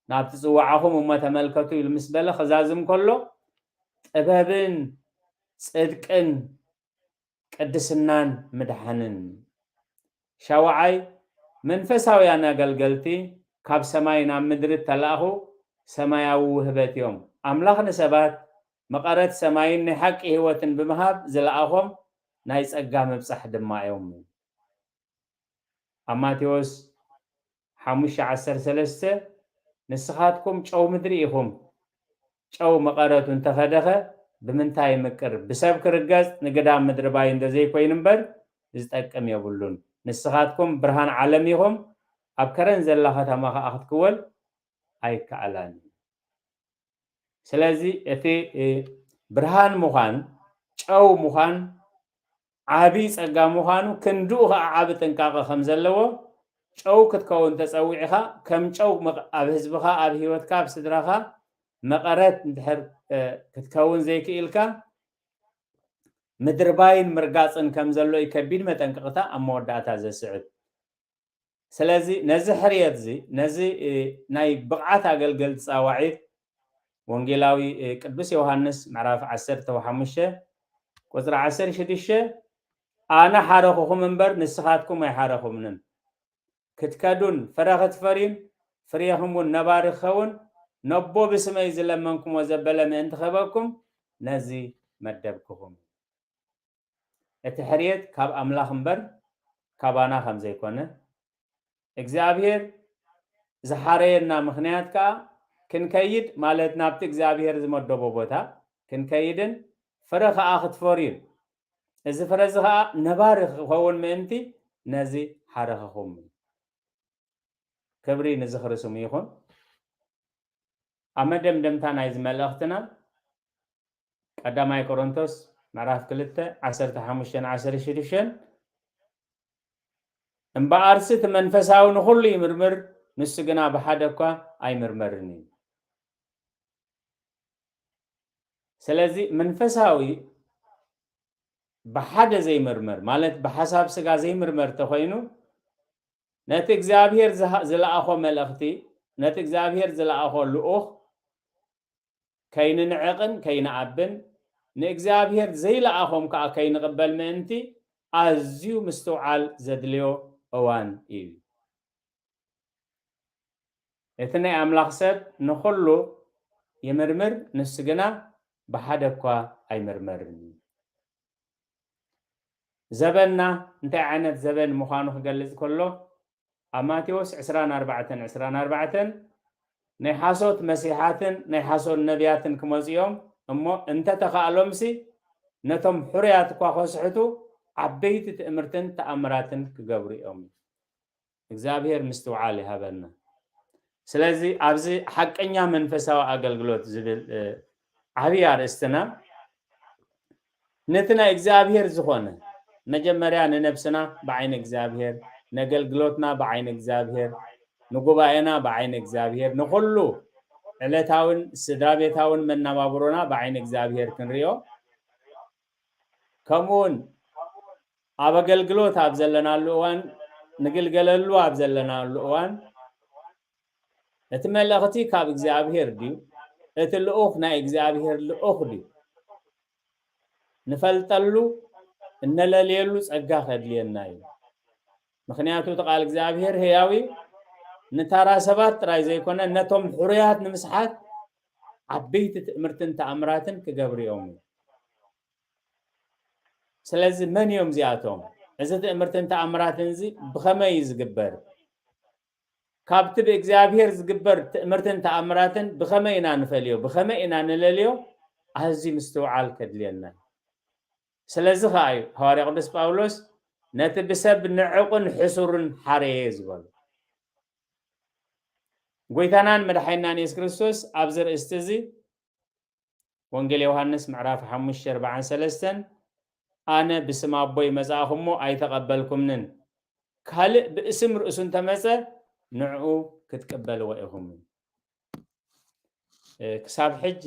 ናብቲ ጽዋዕኹም እሞ ተመልከቱ ኢሉ ምስ በለ ክዛዝም ከሎ፣ ጥበብን ጽድቅን ቅድስናን ምድሓንን። ሻውዓይ፣ መንፈሳውያን ኣገልገልቲ ካብ ሰማይ ናብ ምድሪ እተላእኹ ሰማያዊ ውህበት እዮም። ኣምላኽ ንሰባት መቐረት ሰማይን ናይ ሓቂ ህይወትን ብምሃብ ዝለኣኾም ናይ ጸጋ ምብጻሕ ድማ እዮም። ኣብ ማቴዎስ ሓሙሽተ ዓሰርተ ሰለስተ፣ ንስኻትኩም ጨው ምድሪ ኢኹም። ጨው መቐረቱ እንተኸደኸ ብምንታይ ይምቅር? ብሰብ ክርገጽ ንግዳም ምድሪ ባይ እንተ ዘይኮይኑ እምበር ዝጠቅም የብሉን። ንስኻትኩም ብርሃን ዓለም ኢኹም። ኣብ ከረን ዘላ ከተማ ኸኣ ክትክወል ኣይከኣላን። ስለዚ እቲ፣ እ፣ ብርሃን ምዃን፣ ጨው ምዃን ዓቢ ጸጋ ምዃኑ፣ ክንድኡ ኸኣ ዓቢ ጥንቃቐ ከም ዘለዎ፣ ጨው ክትከውን ተጸዊዕኻ፣ ከም ጨው መቐ-፣ ኣብ ህዝብኻ፣ ኣብ ህይወትካ፣ ኣብ ስድራኻ መቐረት እንድሕር፣ እ፣ ክትከውን ዘይክኢልካ፣ ምድርባይን ምርጋጽን ከም ዘሎ እዩ ከቢድ መጠንቀቕታ ኣብ መወዳእታ ዘስዕብ። ስለዚ ነዚ ሕርየት እዚ፣ ነዚ፣ እ፣ ናይ ብቕዓት ኣገልገልቲ ጻዋዒት ወንጌላዊ፣ እ፣ ቅዱስ ዮሃንስ ምዕራፍ ዓሰርተ ሓሙሽተ ቁጽሪ ዓሰርተ ሽዱሽተ፣ "ኣነ ሓረኹኹም እምበር ንስኻትኩም ኣይሓረኹምንን። ክትከዱን ፍረ ክትፈርዩን ፍሬኹም እውን ነባሪ ክኸውን፣ ነቦ ብስመይ ዝለመንኩሞ ዘበለ ምእንቲ ክህበኩም ነዚ መደብኩኹም።" እቲ ሕርየት ካብ ኣምላኽ እምበር ካባና ከም ዘይኮነ፣ እግዚኣብሔር ዝሓረየና ምኽንያት ከኣ ክንከይድ፣ ማለት ናብቲ እግዚኣብሔር ዝመደቦ ቦታ ክንከይድን ፍረ ከኣ ክትፈርዩን፣ እዚ ፍረ እዚ ከኣ ነባሪ ክኸውን ምእንቲ ነዚ ሓረኸኹም። ክብሪ ንዝኽሪ ስሙ ይኹን። ኣብ መደምደምታ ናይዚ መልእኽትና፣ ቀዳማይ ቆሮንቶስ ምዕራፍ ክልተ ዓሰርተ ሓሙሽተን ዓሰርተ ሽዱሽተን፣ "እምበኣርሲ እቲ መንፈሳዊ ንኹሉ ይምርምር፣ ንሱ ግና ብሓደ እኳ ኣይምርመርን እዩ።" ስለዚ መንፈሳዊ ብሓደ ዘይምርመር፣ ማለት ብሓሳብ ስጋ ዘይምርመር ተኾይኑ፣ ነቲ እግዚኣብሔር ዝሃ-፣ ዝለኣኾ መልእኽቲ፣ ነቲ እግዚኣብሔር ዝለኣኾ ልኡኽ ከይንንዕቕን ከይንኣብን፣ ንእግዚኣብሔር ዘይለኣኾም ከኣ ከይንቕበል ምእንቲ ኣዝዩ ምስትውዓል ዘድልዮ እዋን እዩ። እቲ ናይ ኣምላኽ ሰብ ንኹሉ ይምርምር፣ ንሱ ግና ብሓደ እኳ ኣይምርመርን። ዘበንና እንታይ ዓይነት ዘበን ምዃኑ ክገልጽ ከሎ፣ ኣብ ማቴዎስ ዕስራን ኣርባዕተን ዕስራን ኣርባዕተን፣ "ናይ ሓሶት መሲሓትን ናይ ሓሶት ነቢያትን ክመጹ እዮም፣ እሞ እንተ ተኻእሎምሲ ነቶም ሕሩያት እኳ ከስሕቱ ዓበይቲ ትእምርትን ተኣምራትን ክገብሩ እዮም። እግዚኣብሔር ምስትውዓል ይሃበና። ስለዚ ኣብዚ ሓቀኛ መንፈሳዊ ኣገልግሎት ዝብል ዓብዪ ኣርእስትና ነቲ ናይ እግዚኣብሔር ዝኾነ መጀመርያ ንነብስና ብዓይኒ እግዚኣብሔር፣ ነገልግሎትና ብዓይኒ እግዚኣብሔር፣ ንጉባኤና ብዓይኒ እግዚኣብሔር፣ ንኹሉ ዕለታውን ስድራ ቤታውን መነባብሮና ብዓይኒ እግዚኣብሔር ክንሪኦ፣ ከምኡውን ኣብ ኣገልግሎት ኣብ ዘለናሉ እዋን፣ ንግልገለሉ ኣብ ዘለናሉ እዋን እቲ መልእኽቲ ካብ እግዚኣብሔር ድዩ? እቲ ልኡኽ ናይ እግዚኣብሔር ልኡኽ ድዩ? ንፈልጠሉ እነለልየሉ ጸጋ ከድልየና እዩ። ምኽንያቱ እቲ ቃል እግዚኣብሔር ህያው እዩ። ንታራ ሰባት ጥራይ ዘይኮነ ነቶም ሕሩያት ንምስሓት ዓበይቲ ትእምርትን ተኣምራትን ክገብሩ እዮም እዩ። ስለዚ መን እዮም እዚኣቶም? እዚ ትእምርትን ተኣምራትን እዚ ብኸመይ እዩ ዝግበር? ካብቲ ብእግዚኣብሔር ዝግበር ትእምርትን ተኣምራትን ብኸመይ ኢና ንፈልዮ? ብኸመይ ኢና ንለልዮ? ኣዝዩ ምስትውዓል ከድልየና እዩ። ስለዚ ኸዓ እዩ ሃዋርያ ቅዱስ ጳውሎስ ነቲ ብሰብ ንዕቕን ሕሱርን ሓረየ ዝበሎ። ጎይታናን መድሓይናን የሱስ ክርስቶስ ኣብዚ ርእስቲ እዚ ወንጌል ዮሃንስ ምዕራፍ ሓሙሽተ ኣርባዓን ሰለስተን ኣነ ብስም ኣቦይ መጻእኹሞ ኣይተቐበልኩምንን፣ ካልእ ብእስም ርእሱ እንተመጸ ንዕኡ ክትቅበልዎ ኢኹም። ክሳብ ሕጂ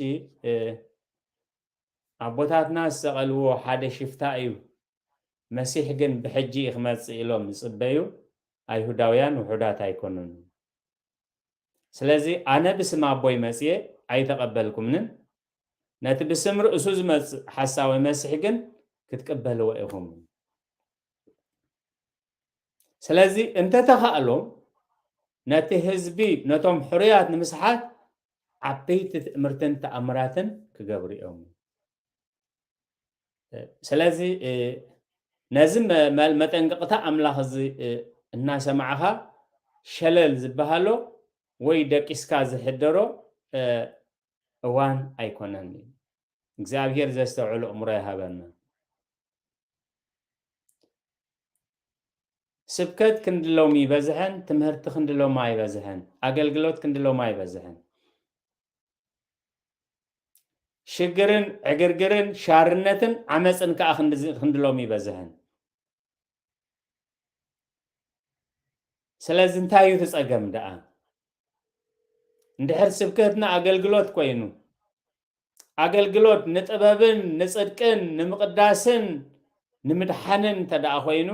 ኣቦታትና ዝሰቐልዎ ሓደ ሽፍታ እዩ፣ መሲሕ ግን ብሕጂ እዩ ክመጽእ ኢሎም ዝጽበዩ ኣይሁዳውያን ውሑዳት ኣይኮኑን። ስለዚ ኣነ ብስም ኣቦይ መጽየ ኣይተቐበልኩምንን፣ ነቲ ብስም ርእሱ ዝመጽእ ሓሳዊ መሲሕ ግን ክትቅበልዎ ኢኹም። ስለዚ እንተተኻእሎም ነቲ ህዝቢ ነቶም ሕሩያት ንምስሓት ዓበይቲ ትእምርትን ተኣምራትን ክገብሩ እዮም። ስለዚ ነዚ መጠንቀቕታ ኣምላኽ እዚ እናሰማዕኻ ሸለል ዝበሃሎ ወይ ደቂስካ ዝሕደሮ እዋን ኣይኮነን። እግዚኣብሔር ዘስተውዕሎ እምሮ ይሃበና። ስብከት ክንድሎም ይበዝሐን ትምህርቲ ክንድሎም ኣይበዝሐን ኣገልግሎት ክንድሎም ኣይበዝሐን። ሽግርን ዕግርግርን ሻርነትን ዓመፅን ከዓ ክንድሎም ይበዝሐን። ስለዚ እንታይ እዩ እቲ ፀገም ደኣ? እንድሕር ስብከትና ኣገልግሎት ኮይኑ ኣገልግሎት ንጥበብን ንፅድቅን ንምቕዳስን ንምድሓንን እንተ ደኣ ኮይኑ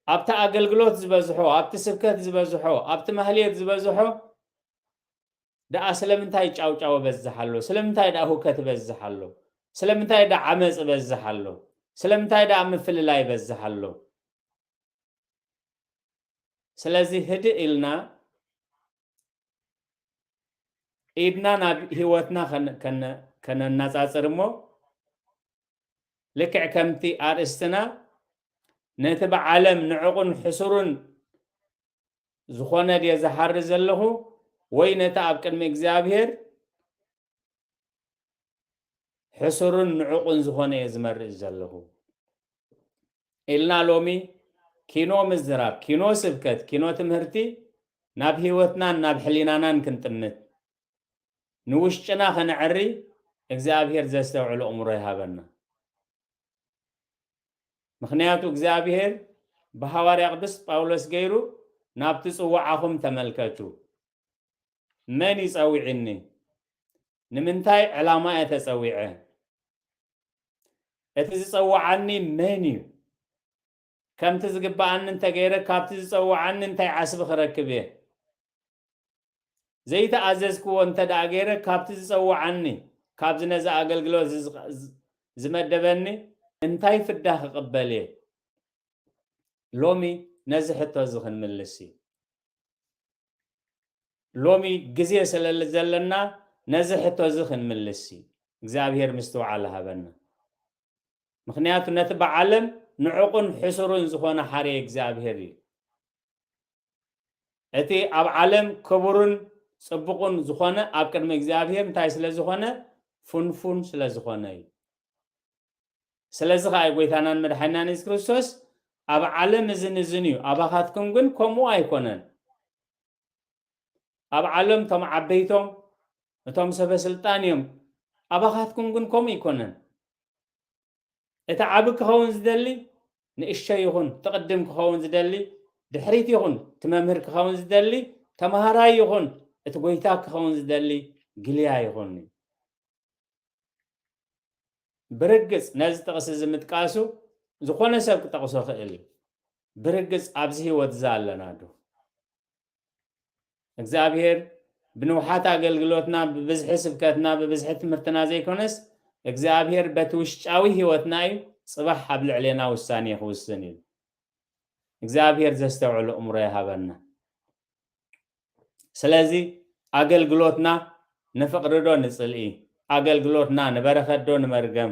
ኣብቲ ኣገልግሎት ዝበዝሖ ኣብቲ ስብከት ዝበዝሖ ኣብቲ ማህሌት ዝበዝሖ ደኣ ስለምንታይ ጫውጫው በዝሕ ኣሎ? ስለምንታይ ደኣ ሁከት በዝሕ ኣሎ? ስለምንታይ ደኣ ዓመፅ በዝሕ ኣሎ? ስለምንታይ ደኣ ምፍልላይ በዝሕ ኣሎ? ስለዚ ህድእ ኢልና ኢድና ናብ ህይወትና ከነናፃፅር እሞ ልክዕ ከምቲ ኣርእስትና ነቲ ብዓለም ንዕቑን ሕሱሩን ዝኾነ ድየ ዝሓሪ ዘለኹ ወይ ነቲ ኣብ ቅድሚ እግዚኣብሔር ሕሱርን ንዕቑን ዝኾነ እየ ዝመርጽ ዘለኹ ኢልና ሎሚ ኪኖ ምዝራብ፣ ኪኖ ስብከት፣ ኪኖ ትምህርቲ ናብ ህይወትናን ናብ ሕሊናናን ክንጥምት ንውሽጥና ከነዕሪ እግዚኣብሔር ዘስተውዕሎ እምሮ ይሃበና። ምኽንያቱ እግዚኣብሔር ብሃዋርያ ቅዱስ ጳውሎስ ገይሩ ናብቲ ጽዋዓኹም ተመልከቱ። መን እዩ ጸዊዕኒ? ንምንታይ ዕላማ እየ ተጸዊዐ? እቲ ዝጸውዓኒ መን እዩ? ከምቲ ዝግብኣኒ እንተገይረ ካብቲ ዝጸውዓኒ እንታይ ዓስቢ ክረክብ እየ? ዘይተኣዘዝክዎ እንተ ደኣ ገይረ ካብቲ ዝጸውዓኒ ካብዚ ነዚ ኣገልግሎት ዝመደበኒ እንታይ ፍዳ ክቕበል እየ? ሎሚ ነዚ ሕቶ እዚ ክንምልስ እዩ። ሎሚ ግዜ ስለ ዘለና ነዚ ሕቶ እዚ ክንምልስ እዩ። እግዚኣብሔር ምስትውዓል ሃበና። ምኽንያቱ ነቲ ብዓለም ንዕቑን ሕሱሩን ዝኾነ ሓርየ እግዚኣብሔር እዩ። እቲ ኣብ ዓለም ክቡርን ጽቡቕን ዝኾነ ኣብ ቅድሚ እግዚኣብሔር እንታይ ስለ ዝኾነ? ፍንፉን ስለ ዝኾነ እዩ። ስለዚ ከኣ ጎይታናን መድሓኒናን የሱስ ክርስቶስ፣ ኣብ ዓለም እዝን እዝን እዩ፣ ኣባኻትኩም ግን ከምኡ ኣይኮነን። ኣብ ዓለም እቶም ዓበይቶም፣ እቶም ሰበ ስልጣን እዮም፣ ኣባኻትኩም ግን ከምኡ ኣይኮነን። እቲ ዓቢ ክኸውን ዝደሊ ንእሽቶ ይኹን፣ ትቕድም ክኸውን ዝደሊ ድሕሪት ይኹን፣ እቲ መምህር ክኸውን ዝደሊ ተምሃራይ ይኹን፣ እቲ ጎይታ ክኸውን ዝደሊ ግልያ ይኹን። ብርግጽ ነዚ ጥቕሲ እዚ ምጥቃሱ ዝኾነ ሰብ ክጠቕሶ ክእል እዩ። ብርግጽ ኣብዚ ህይወት እዚ ኣለና ዶ? እግዚኣብሔር ብንውሓት ኣገልግሎትና፣ ብብዝሒ ስብከትና፣ ብብዝሒ ትምህርትና ዘይኮነስ፣ እግዚኣብሔር በቲ ውሽጫዊ ህይወትና እዩ ጽባሕ ኣብ ልዕሌና ውሳኔ ክውስን እዩ። እግዚኣብሔር ዘስተውዕሎ እምሮ ይሃበና። ስለዚ ኣገልግሎትና ንፍቕሪ ዶ ንጽልኢ? ኣገልግሎትና ንበረኸት ዶ ንመርገም?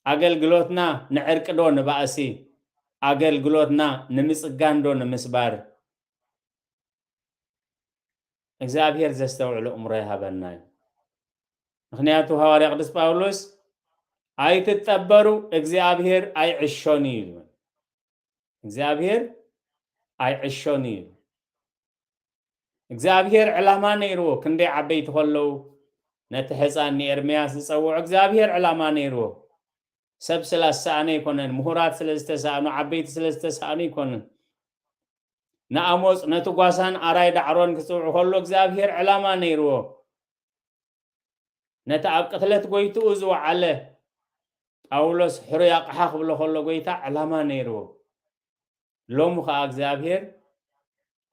ኣገልግሎትና ንዕርቂ ዶ ንባእሲ? ኣገልግሎትና ንምጽጋን ዶ ንምስባር? እግዚኣብሔር ዘስተውዕሎ እምሮ ይሃበና እዩ። ምኽንያቱ ሃዋርያ ቅዱስ ጳውሎስ፣ "ኣይትጠበሩ፣ እግዚኣብሔር ኣይዕሾን እዩ" ይብል። እግዚኣብሔር ኣይዕሾን እዩ። እግዚኣብሔር ዕላማ ነይርዎ። ክንደይ ዓበይቲ ከለዉ ነቲ ሕፃን ንኤርምያስ ዝጸውዖ እግዚኣብሔር ዕላማ ነይርዎ። ሰብ ስለ ዝሰኣነ ኣይኮነን፣ ምሁራት ስለ ዝተሳእኑ፣ ዓበይቲ ስለ ዝተሳእኑ ኣይኮነን። ንኣሞጽ ነቲ ጓሳን ኣራይ ዳዕሮን ክጽውዑ ከሎ እግዚኣብሔር ዕላማ ነይርዎ። ነቲ ኣብ ቅትለት ጎይትኡ ዝወዓለ ጳውሎስ ሕሩይ ኣቕሓ ክብሎ ከሎ ጎይታ ዕላማ ነይርዎ። ሎሚ ኸኣ እግዚኣብሔር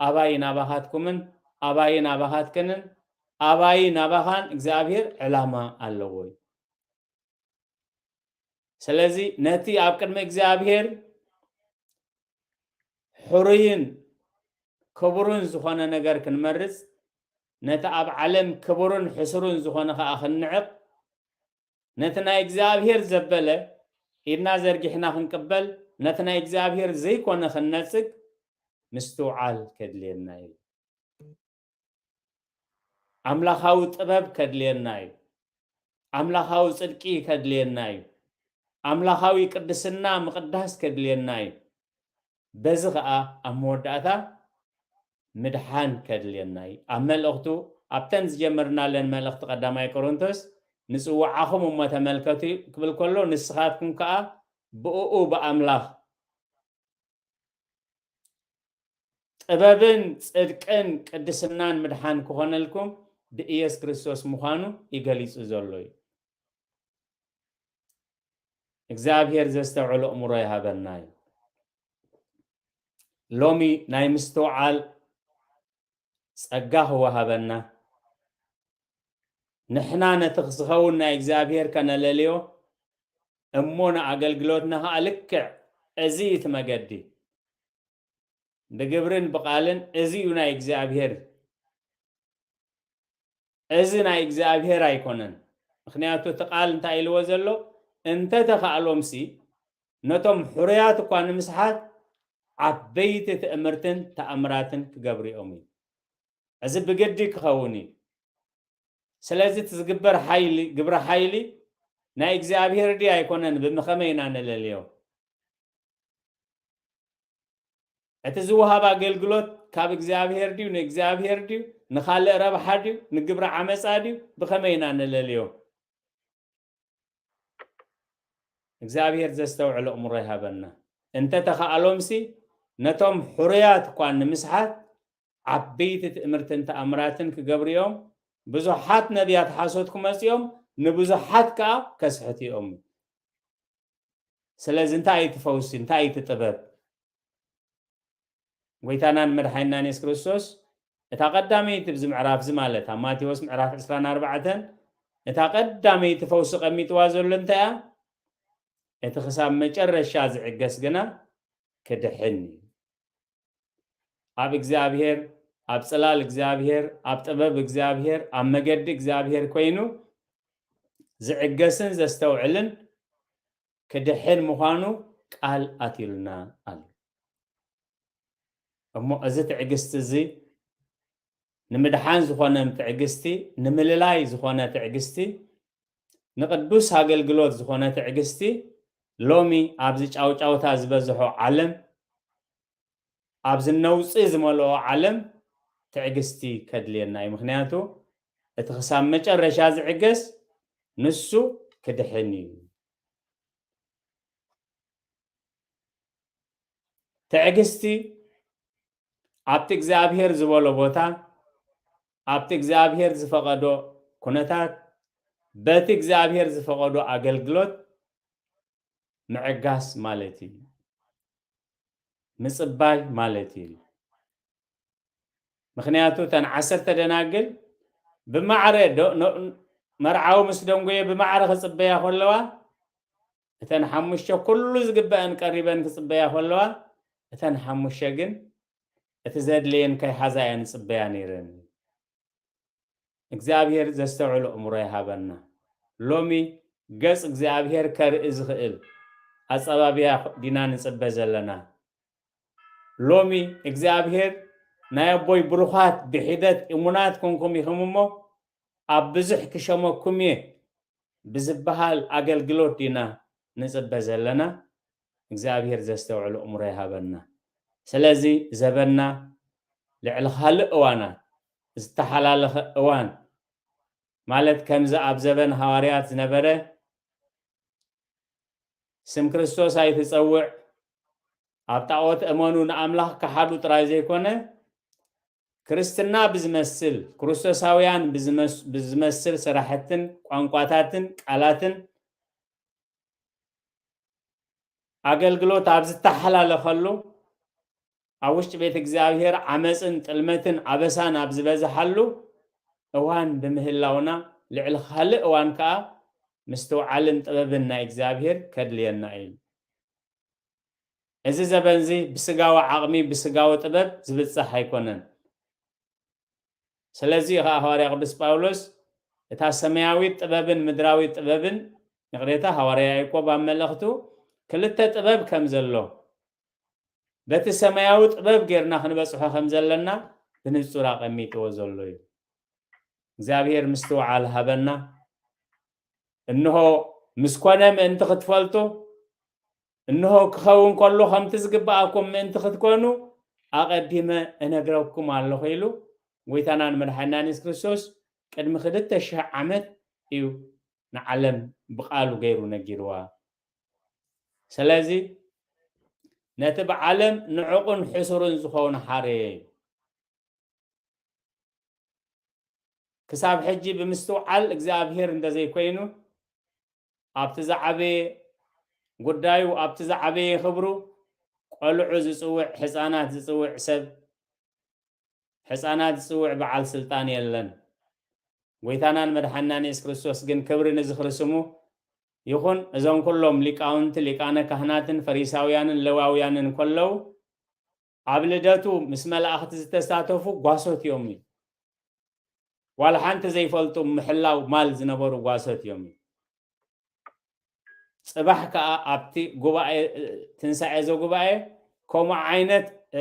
ኣባይ ናባኻትኩምን ኣባይ ናባኻትክንን ኣባይ ናባኻን እግዚኣብሔር ዕላማ ኣለዎ እዩ። ስለዚ ነቲ ኣብ ቅድሚ እግዚኣብሔር ሕሩይን ክቡርን ዝኾነ ነገር ክንመርጽ፣ ነቲ ኣብ ዓለም ክቡርን ሕሱርን ዝኾነ ኸኣ ክንንዕቕ፣ ነቲ ናይ እግዚኣብሔር ዘበለ ኢድና ዘርጊሕና ክንቅበል፣ ነቲ ናይ እግዚኣብሔር ዘይኮነ ክንነጽግ ምስትውዓል ከድልየና እዩ። ኣምላኻዊ ጥበብ ከድልየና እዩ። ኣምላኻዊ ጽድቂ ከድልየና እዩ። ኣምላኻዊ ቅድስና ምቕዳስ ከድልየና እዩ። በዚ ኸኣ ኣብ መወዳእታ ምድሓን ከድልየና እዩ። ኣብ መልእኽቱ፣ ኣብተን ዝጀመርናለን መልእኽቲ ቀዳማይ ቆሮንቶስ፣ "ንጽውዓኹም እሞ ተመልከቱ" ክብል ከሎ፣ "ንስኻትኩም ከኣ ብእኡ ብኣምላኽ ጥበብን ጽድቅን ቅድስናን ምድሓን ክኾነልኩም ብኢየሱስ ክርስቶስ ምዃኑ እዩ ገሊጹ ዘሎ" እዩ። እግዚኣብሔር ዘስተውዕሎ እምሮ ይሃበና እዩ። ሎሚ ናይ ምስትውዓል ጸጋ ክወሃበና፣ ንሕና ነቲ ዝኸውን ናይ እግዚኣብሔር ከነለልዮ፣ እሞ ንኣገልግሎትና ኸኣ ልክዕ እዚ እዩ እቲ መገዲ። ብግብርን ብቓልን እዚ እዩ ናይ እግዚኣብሔር፣ እዚ ናይ እግዚኣብሔር ኣይኮነን። ምኽንያቱ እቲ ቃል እንታይ ኢልዎ ዘሎ? "እንተ ተኻእሎምሲ ነቶም ሕሩያት እኳ ንምስሓት ዓበይቲ ትእምርትን ተኣምራትን ክገብሩ እዮም" እዩ። እዚ ብግዲ ክኸውን እዩ። ስለዚ እቲ ዝግበር ሓይሊ፣ ግብረ ሓይሊ ናይ እግዚኣብሔር ድዩ ኣይኮነን? ብኸመይ ኢና ንለልዮ? እቲ ዝወሃብ ኣገልግሎት ካብ እግዚኣብሔር ድዩ፣ ንእግዚኣብሔር ድዩ፣ ንኻልእ ረብሓ ድዩ፣ ንግብሪ ዓመጻ ድዩ? ብኸመይ ኢና ንለልዮ? እግዚኣብሔር ዘስተውዕሎ እምሮ ይሃበና። እንተ ተኻእሎምሲ ነቶም ሕሩያት እኳ ንምስሓት ዓበይቲ ትእምርትን ተኣምራትን ክገብሩ እዮም። ብዙሓት ነቢያት ሓሶት ክመጹ እዮም፣ ንብዙሓት ከኣ ከስሕቱ እዮም። ስለዚ እንታይ እዩ እቲ ፈውሲ? እንታይ እዩ እቲ ጥበብ? ጎይታናን መድሓኒናን የሱስ ክርስቶስ እታ ቀዳመይቲ፣ ኣብዚ ምዕራፍ እዚ ማለት ኣብ ማቴዎስ ምዕራፍ ዕስራን ኣርባዕተን፣ እታ ቀዳመይቲ ፈውሲ ቀሚጥዋ ዘሎ እንታይ እያ? እቲ ክሳብ መጨረሻ ዝዕገስ ግና ክድሕን እዩ። ኣብ እግዚኣብሔር፣ ኣብ ጽላል እግዚኣብሔር፣ ኣብ ጥበብ እግዚኣብሔር፣ ኣብ መገዲ እግዚኣብሔር ኮይኑ ዝዕገስን ዘስተውዕልን ክድሕን ምዃኑ ቃል ኣትዩልና ኣሎ። እሞ እዚ ትዕግስቲ እዚ ንምድሓን ዝኾነ ትዕግስቲ፣ ንምልላይ ዝኾነ ትዕግስቲ፣ ንቅዱስ ኣገልግሎት ዝኾነ ትዕግስቲ ሎሚ ኣብዚ ጫውጫውታ ዝበዝሖ ዓለም፣ ኣብዚ ነውጺ ዝመልኦ ዓለም ትዕግስቲ ከድልየና እዩ። ምኽንያቱ እቲ ክሳብ መጨረሻ ዝዕገስ ንሱ ክድሕን እዩ። ትዕግስቲ ኣብቲ እግዚኣብሔር ዝበሎ ቦታ፣ ኣብቲ እግዚኣብሔር ዝፈቐዶ ኩነታት፣ በቲ እግዚኣብሔር ዝፈቐዶ ኣገልግሎት ምዕጋስ ማለት እዩ። ምጽባይ ማለት እዩ። ምኽንያቱ እተን ዓሰርተ ደናግል ብማዕረ ዶ-፣ ኖ-፣ መርዓዊ ምስ ደንጎየ ብማዕረ ክጽበያ ከለዋ፣ እተን ሓሙሽተ ኩሉ ዝግበአን ቀሪበን ክጽበያ ከለዋ፣ እተን ሓሙሽተ ግን እቲ ዘድልየን ከይሓዛ እየን ዝጽበያ ነይረን። እግዚኣብሔር ዘስተውዕል ኣእምሮ ይሃበና። ሎሚ ገጽ እግዚኣብሔር ከርኢ ዝኽእል ኣጸባብያ ዲና ንጽበ ዘለና? ሎሚ እግዚኣብሔር ናይ ኣቦይ ብሩኻት ብሒደት እሙናት ኮንኩም ኢኹም እሞ ኣብ ብዙሕ ክሸመኩም እየ ብዝበሃል ኣገልግሎት ዲና ንጽበ ዘለና? እግዚኣብሔር ዘስተውዕል ኣእምሮ ይሃበና። ስለዚ ዘበንና ልዕሊ ካልእ እዋናት ዝተሓላለኸ እዋን፣ ማለት ከምዚ ኣብ ዘበን ሃዋርያት ዝነበረ፣ ስም ክርስቶስ ኣይትጸውዕ፣ ኣብ ጣዖት እመኑ፣ ንኣምላኽ ከሓዱ ጥራይ ዘይኮነ፣ ክርስትና ብዝመስል፣ ክርስቶሳውያን ብዝመስ-፣ ብዝመስል ስራሕትን ቋንቋታትን ቃላትን ኣገልግሎት ኣብ ዝተሓላለኸሉ፣ ኣብ ውሽጢ ቤት እግዚኣብሔር ዓመፅን ጥልመትን ኣበሳን ኣብ ዝበዝሓሉ እዋን ብምህላውና፣ ልዕሊ ካልእ እዋን ከዓ ምስትውዓልን ጥበብን ናይ እግዚኣብሔር ከድልየና እዩ። እዚ ዘበን እዚ ብስጋዊ ዓቕሚ፣ ብስጋዊ ጥበብ ዝብጻሕ ኣይኮነን። ስለዚ እዩ ከዓ ሃዋርያ ቅዱስ ጳውሎስ እታ ሰማያዊት ጥበብን ምድራዊት ጥበብን፣ ይቕሬታ፣ ሃዋርያ ያዕቆብ ኣብ መልእኽቱ ክልተ ጥበብ ከም ዘሎ፣ በቲ ሰማያዊ ጥበብ ጌርና ክንበጽሖ ከም ዘለና ብንጹር ኣቐሚጥዎ ዘሎ እዩ። እግዚኣብሔር ምስትውዓል ሃበና። እንሆ ምስ ኮነ ምእንቲ ክትፈልጡ፣ እንሆ ክኸውን ከሎ ከምቲ ዝግብኣኩም ምእንቲ ክትኮኑ ኣቐዲመ እነግረኩም ኣለኹ ኢሉ ጎይታናን መድሓኒናን የሱስ ክርስቶስ ቅድሚ ክልተ ሽሕ ዓመት እዩ ንዓለም ብቓሉ ገይሩ ነጊርዋ። ስለዚ ነቲ ብዓለም ንዕቑን ሕሱርን ዝኸውን ሓረየ እዩ። ክሳብ ሕጂ ብምስትውዓል እግዚኣብሔር እንተዘይኮይኑ፣ ኣብቲ ዝዓበየ ጉዳዩ፣ ኣብቲ ዝዓበየ ክብሩ፣ ቆልዑ ዝጽውዕ፣ ሕፃናት ዝጽውዕ ሰብ፣ ሕፃናት ዝጽውዕ በዓል ስልጣን የለን። ጎይታናን መድሓናን የሱስ ክርስቶስ ግን ክብሪ ንዝኽሪ ስሙ ይኹን። እዞም ኩሎም ሊቃውንቲ፣ ሊቃነ ካህናትን ፈሪሳውያንን ለዋውያንን ከለዉ፣ ኣብ ልደቱ ምስ መላእኽቲ ዝተሳተፉ ጓሶት እዮም እዩ። ዋላ ሓንቲ ዘይፈልጡ ምሕላው ማል ዝነበሩ ጓሶት እዮም እዩ። ጽባሕ ከኣ ኣብቲ ጉባኤ፣ እ፣ ትንሳኤ ዘጉባኤ ከምኡ ዓይነት፣ እ፣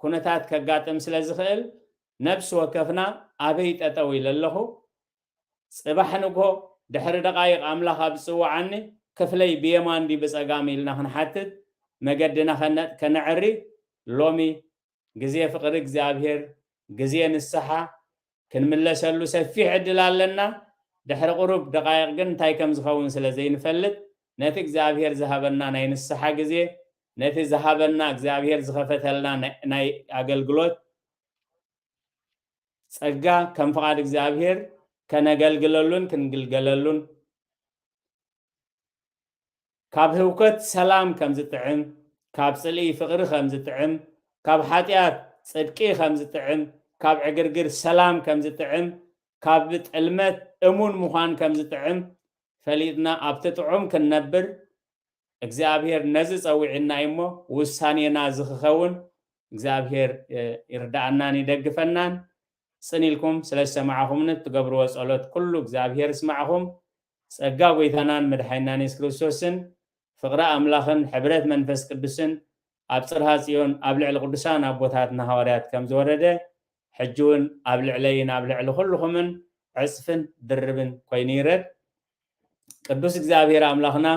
ኩነታት ከጋጥም ስለ ዝኽእል፣ ነፍሲ ወከፍና ኣበይ ጠጠው ኢለ ኣለኹ? ጽባሕ ንግሆ ድሕሪ ደቓይቕ ኣምላኽ ኣብ ዝጽውዓኒ፣ ክፍለይ ብየማን ድዩ ብጸጋም ኢልና ክንሓትት፣ መገድና ከነ-፣ ከነዕሪ፣ ሎሚ ግዜ ፍቕሪ እግዚኣብሔር፣ ግዜ ንስሓ ክንምለሰሉ ሰፊሕ ዕድል ኣለና። ድሕሪ ቁሩብ ደቓይቕ ግን እንታይ ከም ዝኸውን ስለ ዘይንፈልጥ፣ ነቲ እግዚኣብሔር ዝሃበና ናይ ንስሓ ግዜ፣ ነቲ ዝሃበና እግዚኣብሔር ዝኸፈተልና ናይ፣ ናይ ኣገልግሎት ጸጋ ከም ፍቓድ እግዚኣብሔር ከነገልግለሉን ክንግልገለሉን፣ ካብ ህውከት ሰላም ከም ዝጥዕም፣ ካብ ጽልኢ ፍቕሪ ከም ዝጥዕም፣ ካብ ሓጢኣት ጽድቂ ከም ዝጥዕም፣ ካብ ዕግርግር ሰላም ከም ዝጥዕም፣ ካብ ጥልመት እሙን ምዃን ከም ዝጥዕም ፈሊጥና ኣብቲ ጥዑም ክንነብር እግዚኣብሔር ነዚ ጸዊዕና እዩ እሞ፣ ውሳኔና እዚ ክኸውን እግዚኣብሔር፣ እ፣ ይርድኣናን ይደግፈናን። ጽን ኢልኩም ስለ ዝሰማዕኹምኒ እትገብርዎ ጸሎት ኩሉ እግዚኣብሔር ይስማዕኹም። ጸጋ ጐይታናን መድሓኒናን የሱስ ክርስቶስን ፍቕሪ ኣምላኽን ሕብረት መንፈስ ቅዱስን ኣብ ጽርሃ ጽዮን ኣብ ልዕሊ ቅዱሳን ኣቦታትና ሃዋርያት ከም ዝወረደ፣ ሕጂ እውን ኣብ ልዕለይን ኣብ ልዕሊ ኩልኹምን ዕጽፍን ድርብን ኮይኑ ይረድ። ቅዱስ እግዚኣብሔር ኣምላኽና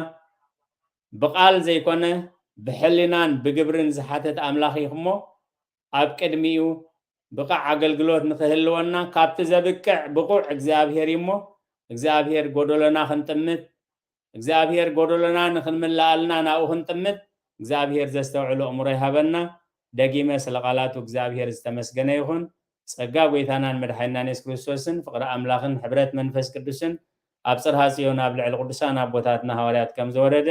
ብቓል ዘይኮነ ብሕሊናን ብግብርን ዝሓተት ኣምላኽ ኢኹሞ ኣብ ቅድሚኡ ብቓዕ ኣገልግሎት ንኽህልወና ካብቲ ዘብቅዕ ብቑዕ እግዚኣብሔር እዩ እሞ እግዚኣብሔር ጎደሎና ክንጥምት እግዚኣብሔር ጎደሎና ንኽንምልኣልና ናብኡ ክንጥምት እግዚኣብሔር ዘስተውዕሉ ኣእምሮ ይሃበና። ደጊመ ስለ ቃላቱ እግዚኣብሔር ዝተመስገነ ይኹን። ጸጋ ጎይታናን መድሓይናን የሱስ ክርስቶስን ፍቕሪ ኣምላኽን ሕብረት መንፈስ ቅዱስን ኣብ ጽርሃ ጽዮን ኣብ ልዕሊ ቅዱሳን ኣቦታትና ሃዋርያት ከም ዝወረደ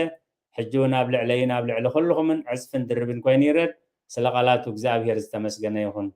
ሕጂ እውን ኣብ ልዕለይን ኣብ ልዕሊ ኩልኹምን ዕጽፍን ድርብን ኮይኑ ይረድ። ስለ ቃላቱ እግዚኣብሔር ዝተመስገነ ይኹን።